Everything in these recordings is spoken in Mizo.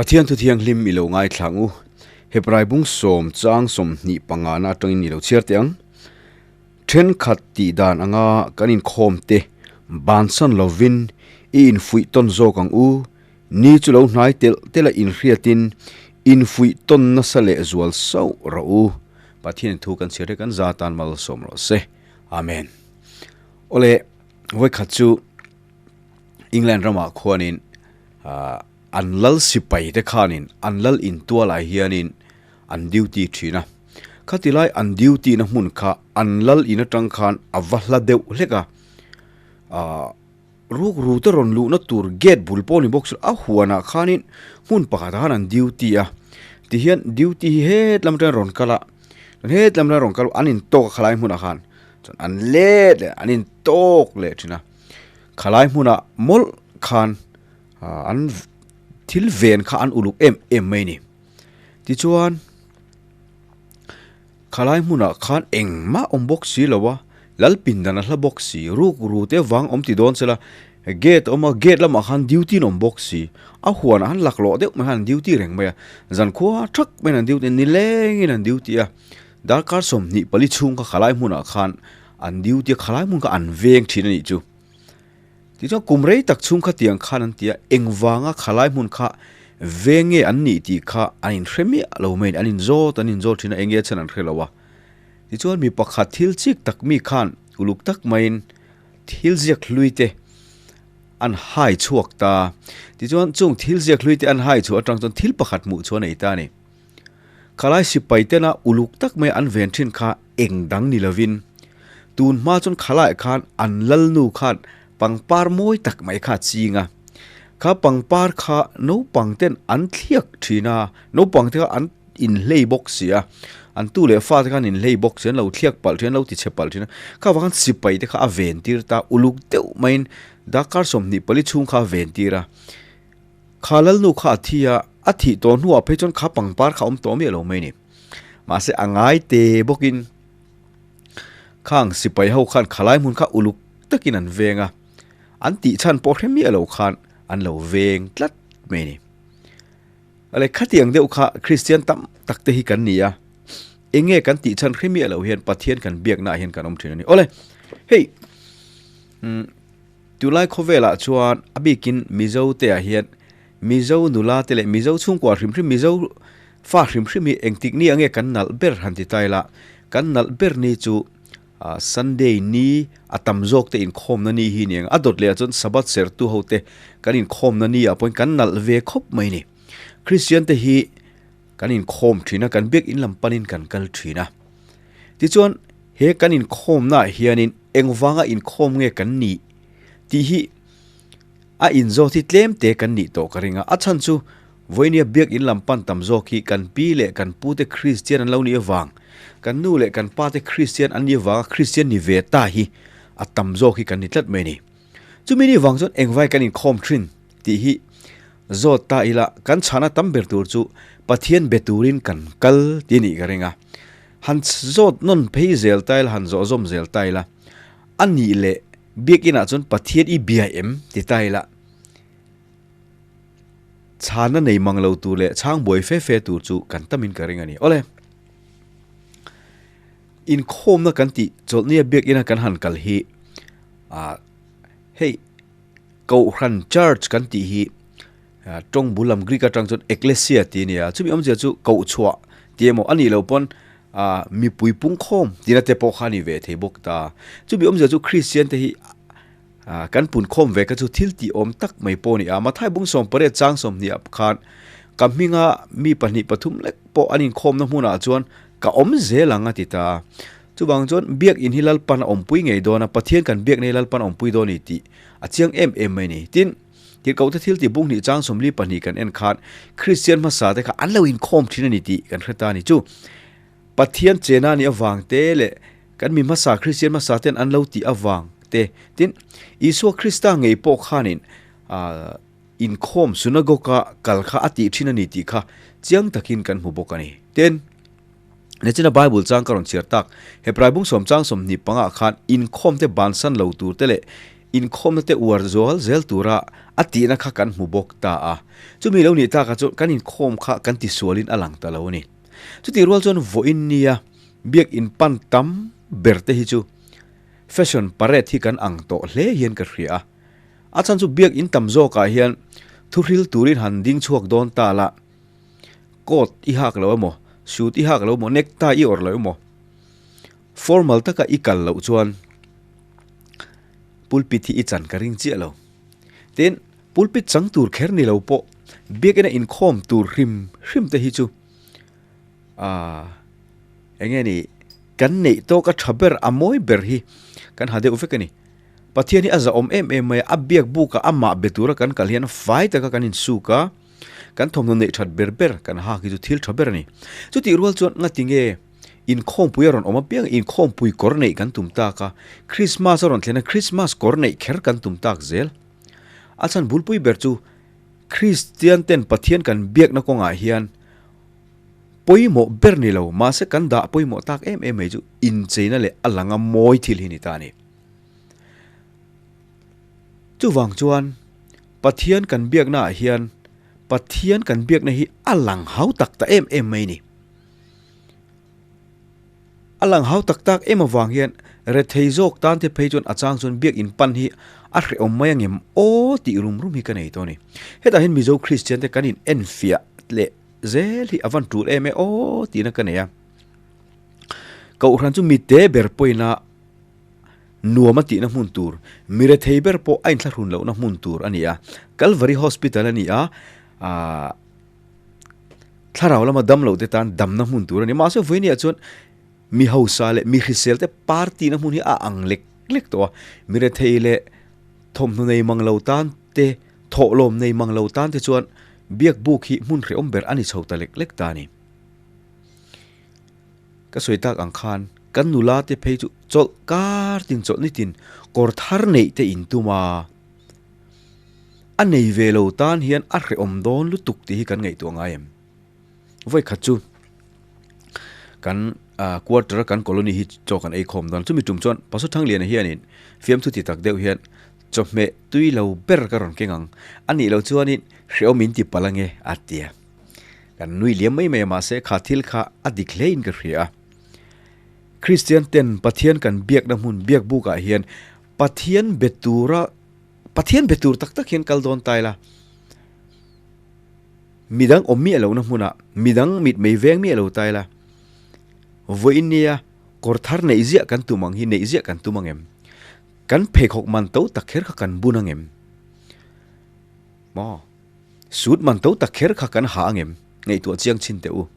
Pathian thu thianghlim i lo ngaithlang u. Hebrai bung sawm chang 25 na atangin i lo chhiar teh ang. Thenkhat tih dan anga kan inkhawm te bansan lovin i infuih tawn zawk ang u. Ni chu lo hnai telh telh a inhriatin infuih tawn nasa leh zual sauh rawh u. Pathian thu kan chhiar hi kan za tan malsawm rawh se. Amen. Awle, vawikhat chu England ramah khuanin an lal sipai te khanin an lal intualah hianin an duty thin a. Khati lai an duty na hmun kha an lal in atang khan a va hla deuh hlek a. Ruk ru te rawn luhna tur gate bul pawh ni bawk se a huanah khanin hmun pakhatah khan an duty a. Tihian duty hi hetlam atangin rawn kal a, hetlam atangin rawn kal a an intawk a khalai hmunah khan chuan an let leh an intawk leh thin a. Khalai hmunah mawlh khan an thil ven kha an uluk em em mai a ni. Tichuan khalai hmunah khan engmah awm bawk si lo a, lal pindan a hla bawk si, ruk ru te vang awm ti dawn sela, gate a awm a, gate lamah khan duty an awm bawk si, a huanah han laklawh deuh mai khan an duty reng mai a, zankhua thak maiin an duty a, nilengin an duty a, darkar 24 chhung kha khalai hmunah khan an duty a, khalai hmun kha an veng thin a nih chu. Tichuan kum rei tak chhung kha tiang khan an ti a, engvanga khalai hmun kha veng nge an nih tih kha an inhre miah lo mai a ni, an inzawt an inzawt thin a, eng nge chhan an hre lo a. Tichuan mi pakhat thil chik tak mi khan uluk tak maiin thil ziak hlui te an hai chhuak ta. Tichuan chung thil ziak hlui te an hai chhuah atang chuan thil pakhat hmuh chu a nei ta a ni. Khalai sipai tena uluk tak mai an ven thin kha eng dang ni lovin tun hma chuan khalaiah khan an lalnu khan pangpar mawi tak mai kha a ching a. Kha pangpar kha naupang ten an thliak thin a, naupang te kha an inhlei bawk si a, an tu leh fa te khan inhlei bawk si, an lo thliak palh thin, an lo tichhe palh thin a. Kha vang khan sipai te kha a ven tir ta, uluk deuh maiin darkar 24 chhung kha a ven tir a. Kha lalnu kha a thi a, a thih tawh hnuah phei chuan kha pangpar kha a awm tawh miah lo mai a ni. Mahse a ngai te bawkin khang sipai ho khan khalai hmun kha uluk takin an veng a, an tih chhan pawh hre miah lo khan an lo veng tlat mai a ni. Ale khatiang deuh kha Kristian tam tak te hi kan ni a, eng nge kan tih chhan hre miah lo hian Pathian kan biaknaah hian kan awm thin a ni. Awle, hei umm. Tunlai khawvelah chuan a bikin Mizo te ah hian Mizo nula te leh Mizo chhungkua hrim hrim, Mizo fa hrim hrim hi engtik ni ange kan nalh ber han ti ta ila, kan nalh ber ni chu Sunday ni a tam zawk te inkhawmna ni hi ni ang. A dawt leh ah chuan Sabbath sertu ho te kan inkhawmna ni ah pawhin kan nalh ve khawp mai ni. Kristian te hi kan inkhawm thin a, kan biakinn lam panin kan kal thin a. Tichuan he kan inkhawmnaah hianin engvanga inkhawm nge kan nih tih hi a inzawt hi tlem te kan nih tawh ka ring a. A chhan chu vawinia biakinn lam pan tam zawk hi kan pi leh kan pute Kristian an lo nih avang, kan nu leh kan pate Kristian an nih avanga Kristian ni ve ta hi a tam zawk hi kan ni tlat mai a ni. Chumi ni vang chuan engvai kan inkhawm thin tih hi zawt ta ila kan chhana tam ber tur chu Pathian be turin kan kal tih a nih ka ring a. Han zawt nawn phei zel ta ila, han zawh zawm zel ta ila, a nih leh biakinah chuan Pathian i bia em ti ta ila, chhana nei mang lo tur leh chhang buai fe fe tur chu kan tamin ka ring a ni. Awle, inkhawmna kan tih chawlhnia biakina kan han kal hi ah hei Kohhran Church kan tih hi tawng bul lam Greek atang chuan Ekklesia tih a ni a, chumi awmzia chu kohchhuah tih emaw a nih loh pawn ah mipui pungkhawm tihna te pawh kha a ni ve thei bawk ta. Chumi awmzia chu Kristian te hi ah kan punkhawm ve kha chu thil tih awm tak mai pawh a ni a, Mathai bung 18 chang 20 ah khan ka hminga mi pahnih pathum lek pawh an inkhawmna hmunah chuan ka awm zel ang a ti ta a. Chuvang chuan biakin hi Lalpan a awmpui ngei dawn a, Pathian kan biak nei Lalpan a awmpui dawn a ni tih a chiang em em mai a ni. Tin, Tirhkohte thil tih bung hnih chang 42 kan en khan Kristian hmasa te kha an lo inkhawm thin a ni tih kan hre ta a ni. Chu Pathian chena nih avang te leh kan mi hmasa Kristian hmasa ten an lo tih avang te, tin, Isua Krista ngei pawh khanin inkhawm synagogue-a kal kha a tih thin a ni tih kha chiang takin kan hmu bawk a ni. Tin, Nichina Bible chang ka rawn chhiar tak, Hebrai bung sawm chang 25 ah khan inkhawm te bansan lo tur te leh inkhawmna te uar zual zel tura a tihna kha kan hmu bawk ta a. Chumi lo nih takah chuan kan inkhawm kha kan tisualin a lang ta lo a ni. Chutih rual chuan vawiin nia biakin pan tam ber te hi chu fashion parade hi kan ang tawh hle hian ka hria a. A chhan chu biakin tam zawkah hian thuhril turin han ding chhuak dawn ta la, coat i hak lo emaw, suit i hak lo emaw, necktie i awrh lo emaw, formal taka i kal loh chuan pulpit hi i chan ka ring chiah lo. Tin, pulpit chang tur kher ni lo pawh biakina inkhawm tur hrim hrim te hi chu aaa eng nge ni kan neih tawk a tha ber a mawi ber hi kan ha deuh vek a ni. Pathian hi a zahawm em em mai a, a biak buk a amah be tura kan kal hian fai taka kan insuk a, kan thawmhnaw neih that ber ber kan hak hi chu thil tha ber a ni. Chutih rual chuan ngati nge inkhawmpui a rawn awm apiang inkhawmpui kawr neih kan tum tak a, Krismas a rawn thlen a Krismas kawr neih kher kan tum tak zel. A chhan bulpui ber chu Kristian ten Pathian kan biakna kawngah hian pawimawh ber ni lo, mahse kan dah pawimawh tak em em mai chu incheina leh a langa mawi thil hi ni ta a ni. Chuvang chuan Pathian kan biaknaah hian Pathian kan biakna hi a lang hau tak ta em em mai ni. A lang hau tak tak em avang hian rethei zawk tan te phei chuan a chang chuan biak in pan hi a hrehawm mai angem aw tih rum rum hi ka nei tawh a ni. Hetah hian Mizo Kristian te kan in enfiah leh zel hi a van tul em e aw tihna ka nei a. Kohhran chu mite ber pawina Nuam a tihna hmun tur, mi rethei ber pawh a inthlahrun lohna hmun tur a ni a. Calvary Hospital a ni a, aah thlarau lama dam loh te tan damna hmun tur a ni. Mahse vawinia chuan mi hausa leh mi hrisel te party na hmun hi a ang lek lek tawh a. Mi rethei leh thawmhnaw nei mang lo tan te, thawhlawm nei mang lo tan te chuan biak buk hi hmun hrehawm ber a ni chho ta lek lek ta a ni. Ka sawi tak ang khan kan nula te phei chu chawlh kar tin chawlh ni tin kawr thar neih te in tum a, a nei ve lo tan hian a hrehawm dawn lutuk tih hi kan ngaihtuah ngai em? Vawi khat chu kan quarter a kan colony hi chaw kan ei khawm dawn chumi tum chuan Pastor Thangliana hianin fiamthu ti tak deuh hian chawhmeh tui lo ber ka rawn keng ang, a nih loh chuanin hrehawm in ti palh ange a ti a. Kan nui liam mai mai a mahse kha thil kha a dik hle in ka hria a. Kristian ten Pathian kan biakna hmun biak buk ah hian Pathian be tura Pathian be tur tak tak hian kal dawn ta ila. Midang awm miah lohna hmunah midang mit mei veng miah lo ta ila. Vawiin nia kawr thar neih ziah kan tum ang hi neih ziah kan tum ang em? Kan pheikhawk man to tak kher kha kan bun ang em? Maw? Suit man to tak kher kha kan ha angem? Ngaihtuah chiang chhin teh u.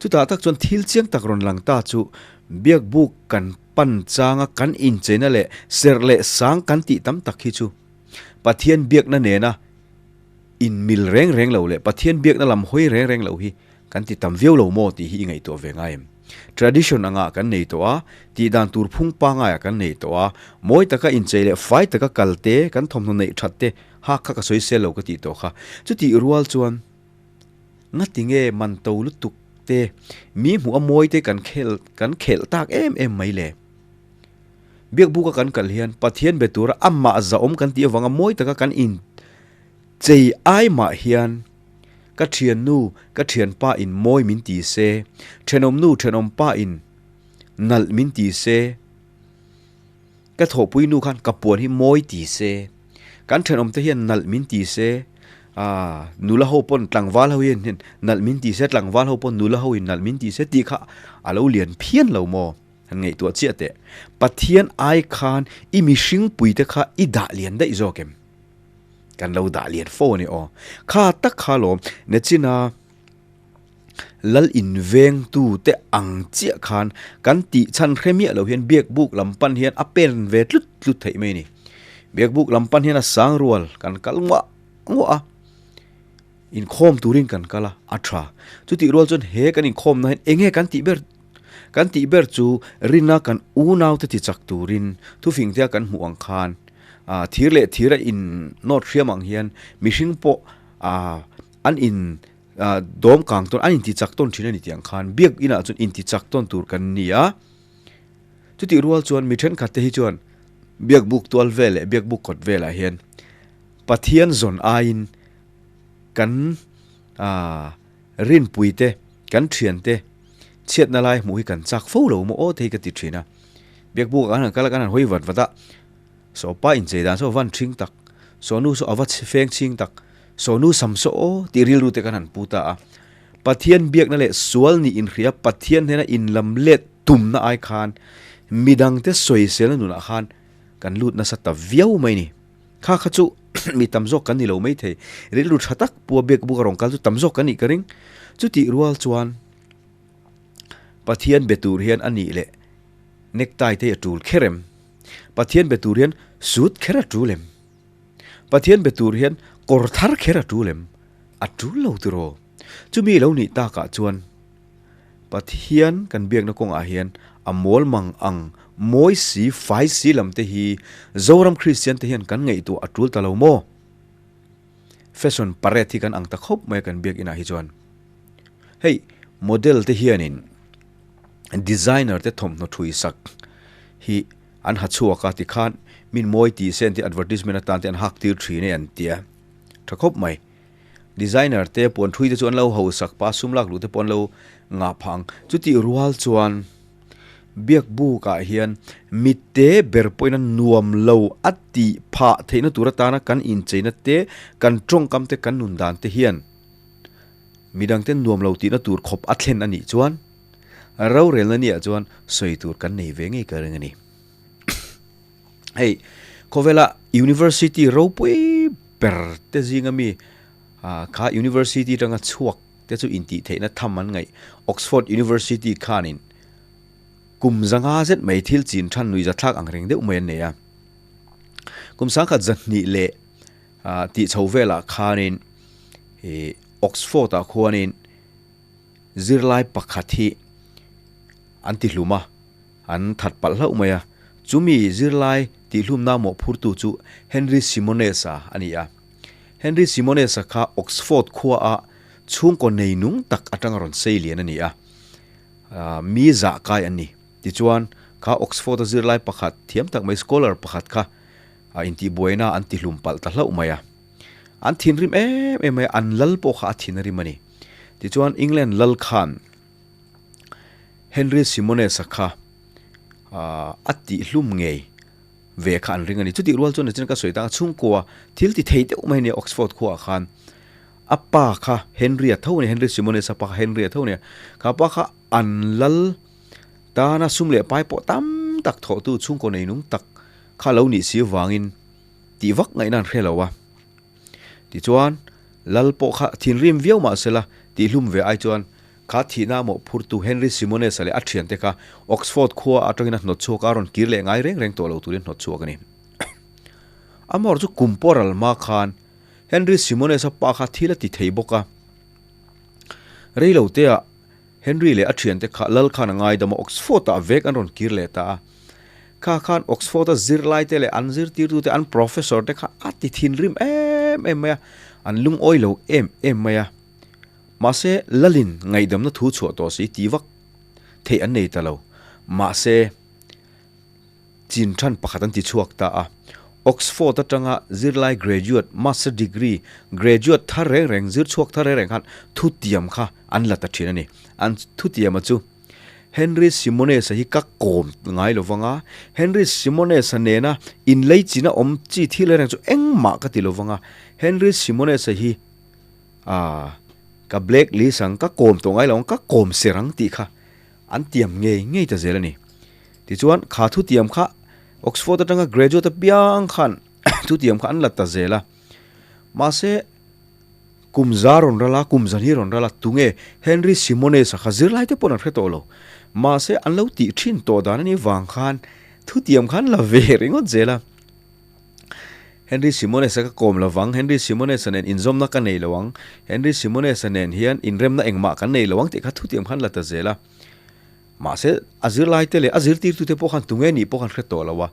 Chutah tak chuan thil chiang tak rawn lang ta chu biakbuk kan pan changa kan incheina leh serh leh sang kan tih tam tak hi chu Pathian biakna nena inmil reng reng lo leh Pathian biakna lam hawi reng reng lo hi kan ti tam viau lo maw tih hi i ngaihtuah ve ngai em? Tradition anga kan nei tawh a, tih dan tur phung pangaia kan nei tawh a, mawi taka inchei leh fai taka kal te, kan thawmhnaw neih that te, Ha kha ka sawi sel lo ka tih tawh kha. Chutih rual chuan ngati nge man to lutuk te mi hmuh a mawi te kan khel kan khelh tak em em mai le. Biakbuka kan kal hian Pathian be tura amah zahawm kan tih avanga mawi taka kan in chei ai mah hian ka thiannu ka thianpa in mawi min ti se, thenawmnu thenawmpa in nalh min ti se, Ka thawhpui nu khan ka puan hi mawi ti se, kan thenawm te hian nalh min ti se, aaa nula ho pawn tlangval ho hian hian nalh min ti se, tlangval ho pawn nula ho in nalh min ti se tih kha a lo lian phian lo maw? Han ngaihtuah chiah teh. Pathian ai khan i mihring pui te kha i dah lian daih zawk em? Kan lo dah lian fo a ni aw. Kha tak kha lawm, Nechina. Lal invengtu te ang chiah khan kan tih chhan hre miah lo hian biakbuk lam pan hian a pen ve tlut tlut theih mai a ni. Biakbuk lam pan hian a sang rual kan kal nguah nguah a, inkhawm turin kan kal a, a tha. Chutih rual chuan he kan inkhawmna hian eng nge kan tih ber? Kan tih ber chu rina kan unaute ti chak turin thufingtea kan hmuh ang khan thir leh thir a in nawt hriam ang hian mihring pawh an in Dawm kang tawn an inti chak tawn thin a ni tih ang khan biak inah chuan inti chak tawn tur kan ni a. Chutih rual chuan mi thenkhat te hi chuan Biakbuk tual vel leh biakbuk kawt velah hian Pathian zawn aiin kan aah rinpui te, kan thian te chhiatna lai hmuh hi kan chak fo lo maw aw te hi ka ti thin a. Biakbuk ah kan han kal a, kan han hawi vat vat a, saw pa inchei dan saw a van thing tak, saw nu saw a va feng chhing tak, saw nu sam saw aw tih rilru te kan han pu ta a. Pathian biakna leh sual nih inhria Pathian hnena inlam let tumna ai khan midangte sawiselna nunah khan kan lut nasa ta viau mai ni. Kha kha chu mi tam zawk kan ni lo mai thei. Rilru tha tak pua biak buk a rawn kal chu tam zawk kan nih ka ring. Chutih rual chuan Pathian be tur hian a nih leh necktie te hi a tul kher em? Pathian be tur hian suit kher a tul em? Pathian be tur hian kawr thar kher a tul em? A tul lo tiraw? Chumi lo nih takah chuan Pathian kan biakna kawngah hian a mawl mang ang mawi si, fai si lam te hi Zoram Kristian te hian kan ngaihtuah a tul ta lo maw? Fashion parade hi kan ang ta khawp mai a kan biak inah hi chuan. Hei model te hianin designer te thawmhnaw thui sak hi an ha chhuak a tikhan min mawi tih se an ti advertisement atan te an hak tir thin e an tia tha khawp mai. Designer te puan thui te chu an lo hausak pa sum lak luh te pawh an lo ngah phah ang. Chutih rual chuan biak buk ah hian mitte ber pawhin a nuam lo a tih phah theihna tur atana kan incheina te kan tawngkam te kan nun dan te hian midang te nuam lo tihna tur khawp a thlen a nih chuan rorelna ni ah chuan sawi tur kan nei ve ngei ka ring a ni. Hei khawvela university ropui ber te zinga mi kha university atanga chhuak te chu intih theihna tham an ngaih Oxford University khanin kum zanga zet mai thil chin than nuih zathlak ang reng deuh mai an nei a. Kum sangkhat zahnih leh tih chho velah khanin ih Oxford ah khuanin zirlai pakhat hi an ti hlum a. An that palh hlauh mai a, chumi zirlai tihhlumna mawhphurtu chu Henry Simones-a a ni a. Henry Simones-a kha Oxford khuaah chhungkaw nei nung tak atanga rawn sei lian a ni a, mi zah kai an ni. Tichuan, kha Oxford-a zirlai pakhat thiam tak mai, scholar pakhat kha intihbuaina an tihlum palh ta hlauh mai a. An thinrim em em mai a, an lal pawh kha a thin a rim a ni. Tichuan, England lal khan Henry Simones-a kha a tihhlum ngei ve kha an ring a ni. Chutih rual chuan nichin ka sawi tang a chhungkua thil ti thei deuh mai a nia Oxford khuaah khan a pa kha Henry-a tho a ni, Henry Simones-a pa kha Henry-a tho a ni a. Kha pa kha an lal tana sum leh pai pawh tam tak thawhtu chhungkaw nei nung tak kha lo nih si avangin tih vak ngaihna an hre lo a. Tichuan lal pawh kha thinrim viau mah sela tihhlum ve ai chuan Kha thihna mawhphurtu Henry Simones-a leh a thiante kha Oxford khua atangin a hnawt chhuak a, a rawn kir leh ngai reng reng tawh lo turin hnawt chhuak a ni. Amaherawhchu chu kum pawh ral hma khan Henry Simones-a pa kha thil a ti thei bawk a. Reiloteah Henry leh a thiante kha lal khan a ngaidam a, Oxford-ah vek an rawn kir leh ta a. Kha khan Oxford-a zirlaite leh an zirtirtute, an professor-te kha a ti thinrim em em mai a, an lungawi lo em em mai a. Mahse, Lalin ngaihdamna thu chhuah tawh si tih vak theih an nei ta lo. Mahse, chin than pakhat an ti chhuak ta a. Oxford atanga zirlai graduate, master degree, graduate thar reng reng, zir chhuak thar reng reng khan thutiam kha an la ta thin a ni. An thutiama chu Henry Simones-a hi ka kawm ngai lo vang a, Henry Simones-a nena inlei china awm chi thil reng reng chu engmah ka ti lo vang a, Henry Simones-a hi Aaa, ka black list ang, ka kawm tawh ngai lo ang, ka kawm ser ang tih kha an tiam ngei ngei ta zel a ni. Tichuan, kha thutiam kha Oxford atanga graduate apiang khan thutiam kha an la ta zel a. Mahse, kum za rawn ral a, kum zan hi rawn ral a, tunge Henry Simones-a kha zirlai te paw'n an hre tawh lo. Mahse, an lo tih thin tawh dan a nih vang khan thutiam kha an la ve ringawt zel a. Henry Simones-a ka kawm lo vang, Henry Simones-a nen inzawmna ka nei lo ang, Henry Simones-a nen hian inremna engmah kan nei lo ang tih kha thutiam khan la ta zel a. Mahse, a zirlaite leh a zirtirtute pawh khan tunge nih pawh khan hre tawh lo a.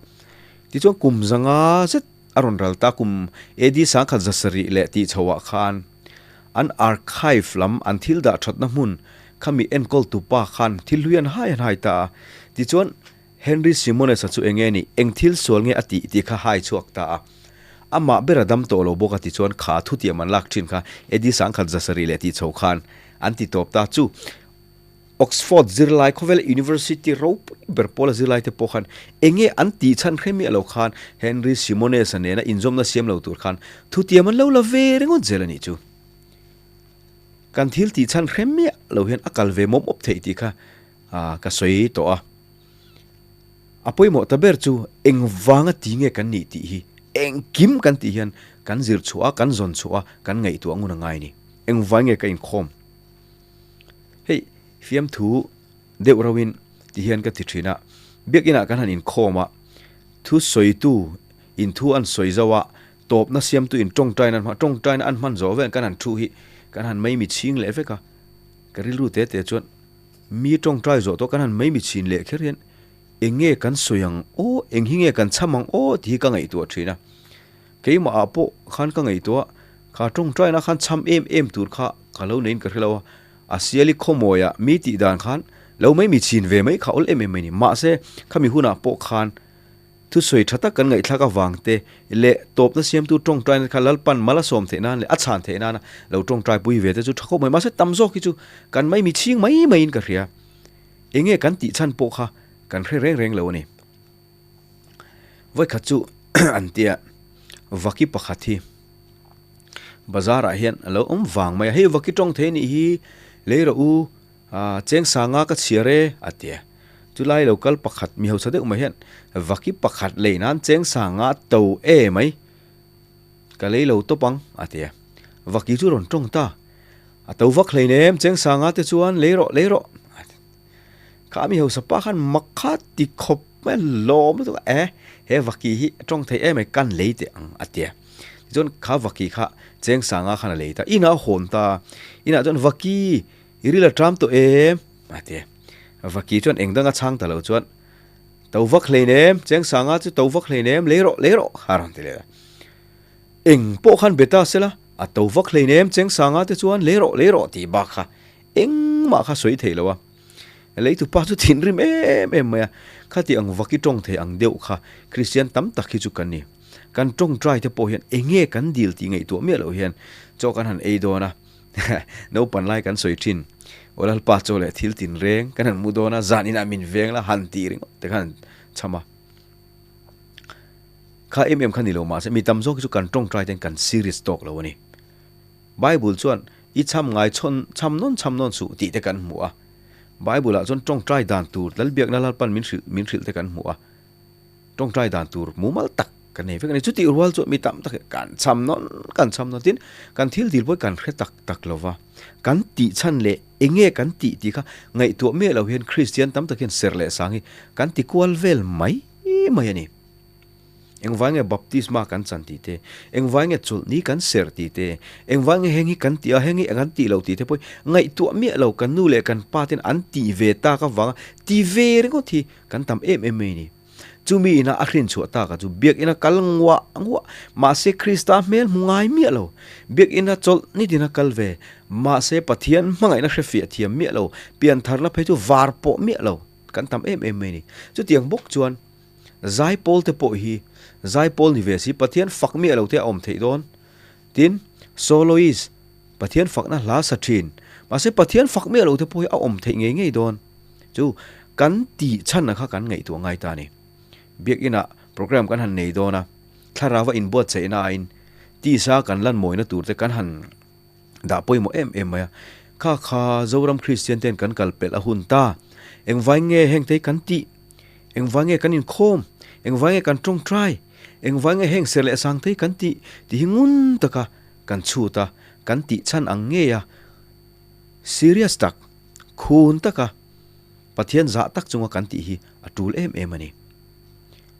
Tichuan kum zanga zet a rawn ral ta, kum AD 1700 leh tih chhoah khan an archive lam an thil dah thatna hmun khami enkawltu pa khan thil hlui an hai an hai ta a. Tichuan. Henry Simones-a chu eng nge nih, eng thil sual nge a tih tih kha hai chhuak ta a. Amah ber a dam tawh lo bawk a ti chuan kha thutiam an lak thin kha Eddie sangkhat zasarih leh tih chho khan an ti tawp ta chu. Oxford zirlai khawvel University ropui ber pawla zirlai te pawh khan eng nge an tih chhan hre miah lo khan Henry Simones-a nena inzawmna siam lo tur khan thutiam an lo la ve ringawt zel a nih chu. Kan thil tih chhan hre miah lo hian a kal ve mawp mawp theih tih kha ka sawi tawh a. A pawimawh ta ber chu eng vanga ti nge kan nih tih hi engkim kan tih hian kan zir chhuah a, kan zawn chhuah a, kan ngaihtuah ngun a ngai a ni. Eng vai nge ka inkhawm? Hei fiamthu deuh rauhin ti hian ka ti thin a, biakinah kan han inkhawm a, thu sawitu in thu an sawi zo a, tawpna siamtu in tawngtaina an hman, tawngtaina an hman zawh vel kan han thu hi kan han maimi chhing leh vek a, ka rilru te te chuan Mi tawngtai zawh tawh kan han mai mi chhin leh kher hian eng nge kan sawi ang aw, eng hi nge kan chham ang aw tih hi ka ngaihtuah thin a. Keimah ah pawh khan ka ngaihtuah a, kha tawngtaina khan chham em em tur kha ka lo neiin ka hre lo a, a siali khawmawiah mi tih dan khan lo mai mi chhin ve mai kha awl em em mai a ni. Mahse, khami hunah pawh khan Thusawi tha tak kan ngaihthlak avang te leh tawpna siamtu tawngtaina kha Lalpan mal a sawm theih nan leh a chhan theih nana lo tawngtai pui ve te chu tha khawp mai. Mahse tam zawk hi chu kan mai mi chhing mai maiin ka hria. Enge kan tih chhan pawh kha kan hre reng reng lo a ni. Vawikhat chu an tia vaki pakhat hi bazar ah hian a lo awm vang mai a, hei vaki tawng thei anih hi lei rawh u cheng sanga ka chhiar e a tia. Chulai lo kal pakhat mi hausa deuh mai hian vaki pakhat lei nan cheng sanga to e mai ka lei lo tawp ang a ti a. Vaki chu rawn tawng ta. A to vak hlei nem cheng sanga te chuan lei rawh lei rawh a ti. Kha mi hausa pa khan mak kha ti khawp mai a lawm lutuk a e he vaki hi a tawng thei em mai kan lei teh ang a ti a. Tichuan kha vaki kha cheng sanga khan a lei ta. Inah a hawn ta. Inah chuan vaki i ril a ṭam tawh em a ti a. Vaki chuan eng danga chhang ta lo chuan, To vak hlein em, cheng sanga chu to vak hlein em, lei rawh, lei rawh a rawn ti leh a. Eng pawh khan be ta sela, a to vak hlein em, cheng sanga te chuan lei rawh, lei rawh tih bak kha engmah kha sawi thei lo a. Leitu pa chu thinrim em em mai a, khati ang vaki tawng thei ang deuh kha Kristian tam tak hi chu kan ni. Kan tawngtai te pawh hian eng nge kan dil tih ngaihtuah miah loh hian chaw kan han ei dawn a. Naupan lai kan sawi thin, Aw Lalpa chaw leh thil tin reng kan han mu dawn a, zan inah min veng la han tih ringawt te khan chham a. Kha em em kha ni lo mahse mi tam zawk hi chu kan tawngtai ten kan serious tawk lo a ni. Bible chuan i chham ngai chhawn chham nawn chham nawn suh tih te kan hmu a. Bible ah chuan tawngtai dan tur Lalbiakna Lalpan min hrilh min hrilh te kan hmu a. Tawngtai dan tur mumal tak kan nei vek a ni. Chutih rual chuan mi tam tak hi kan cham nawn kan cham nawn tin kan thil dil pawh hi kan hre tak tak lo va. Kan tih chhan leh eng nge kan tih tih kha ngaihtuah miah lo hian Kristian tam tak hian serh leh sang hi kan ti kual vel mai mai a ni. Engvai nge baptisma kan chan tih te, engvai nge chawlhni kan serh tih te, engvai nge heng hi kan tih a, heng hi kan tih lo tih te pawh hi ngaihtuah miah lo kan nu leh kan pa ten an tih ve tak avanga ti ve ringawt hi Kan tam em em mai a ni. Chumi ina a hrin chhuah taka chu biakina kal nguah nguah, mahse Krista hmel hmu ngai miah lo. Biakina chawlh nitin a kal ve, mahse Pathian hmangaihna hre fiah thiam miah lo, piantharna phei chu var pawh miah lo. Kan tam em em mai a ni. Chutiang bawk chuan Zaipawl te pawh hi Zaipawl ni ve si, Pathian fak miah lo te a awm theih dawn. Tin, soloist, Pathian fakna hla sa thin, mahse Pathian fak miah lo te pawh hi a awm theih ngei ngei dawn. Chu kan tih chhanna kha kan ngaihtuah ngai ta a ni. Biakinah program kan han nei dawn a, thlarau a inbuatsaihna aiin tisa kan lan mawina tur te kan han dah pawimawh em em mai a. Kha kha Zoram Kristian ten kan kal pelh a hun ta. Engvai nge heng te hi kan tih? Engvai nge kan inkhawm? Engvai nge kan tawngtai? Engvai nge heng ser leh sang te hi kan tih? Tih hi ngun taka kan chhut a, kan tih chhan ang ngei a, serious tak, Khun taka Pathian zah tak chunga kan tih hi a tul em em a ni.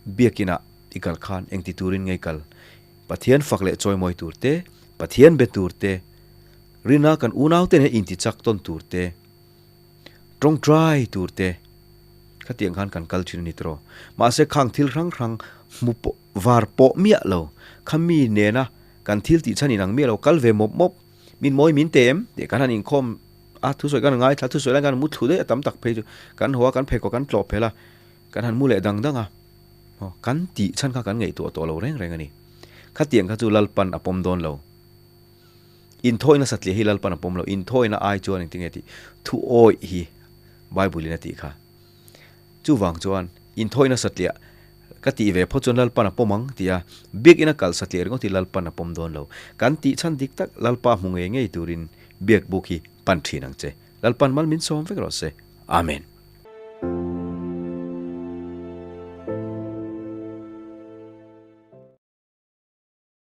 Biakinah i kal khan engti turin ngei kal? Pathian fak leh chawimawi tur te, Pathian be tur te, rina kan unaute nen intichak tawn tur te, tawngtai tur te, khatiang khan kan kal thin a ni tawh. Mahse khang thil hrang hrang hmu pawh var pawh miah lo, khami nena kan thil tih chhan inang miah lo kal ve mawp mawp. Min mawi min te em? Tih kan han inkhawm a, thusawi kan ngaithla, thusawi lai kan mu thlu daih a tam tak phei chu kan haw a, kan pheikhawk kan tlawh phel a. Kan han mu leh dang dang a, aw, kan tih chhan kha kan ngaihtuah tawh lo reng reng a ni. Khatiang kha chu Lalpan a pawm dawn lo. Inthawina satliah hi Lalpan a pawm lo. Inthawina ai chuan engtinge tih thu awih hi Bible in a tih kha. Chuvang chuan inthawina satliah ka tih ve phawt chuan Lalpan a pawm ang tih a, biakina kal satliah ringawt hi Lalpan a pawm dawn lo. Kan tih chhan dik tak Lalpa hmu ngei ngei turin biakbuk hi pan thin ang che. Lalpan mal min sawm vek rawh se. Amen.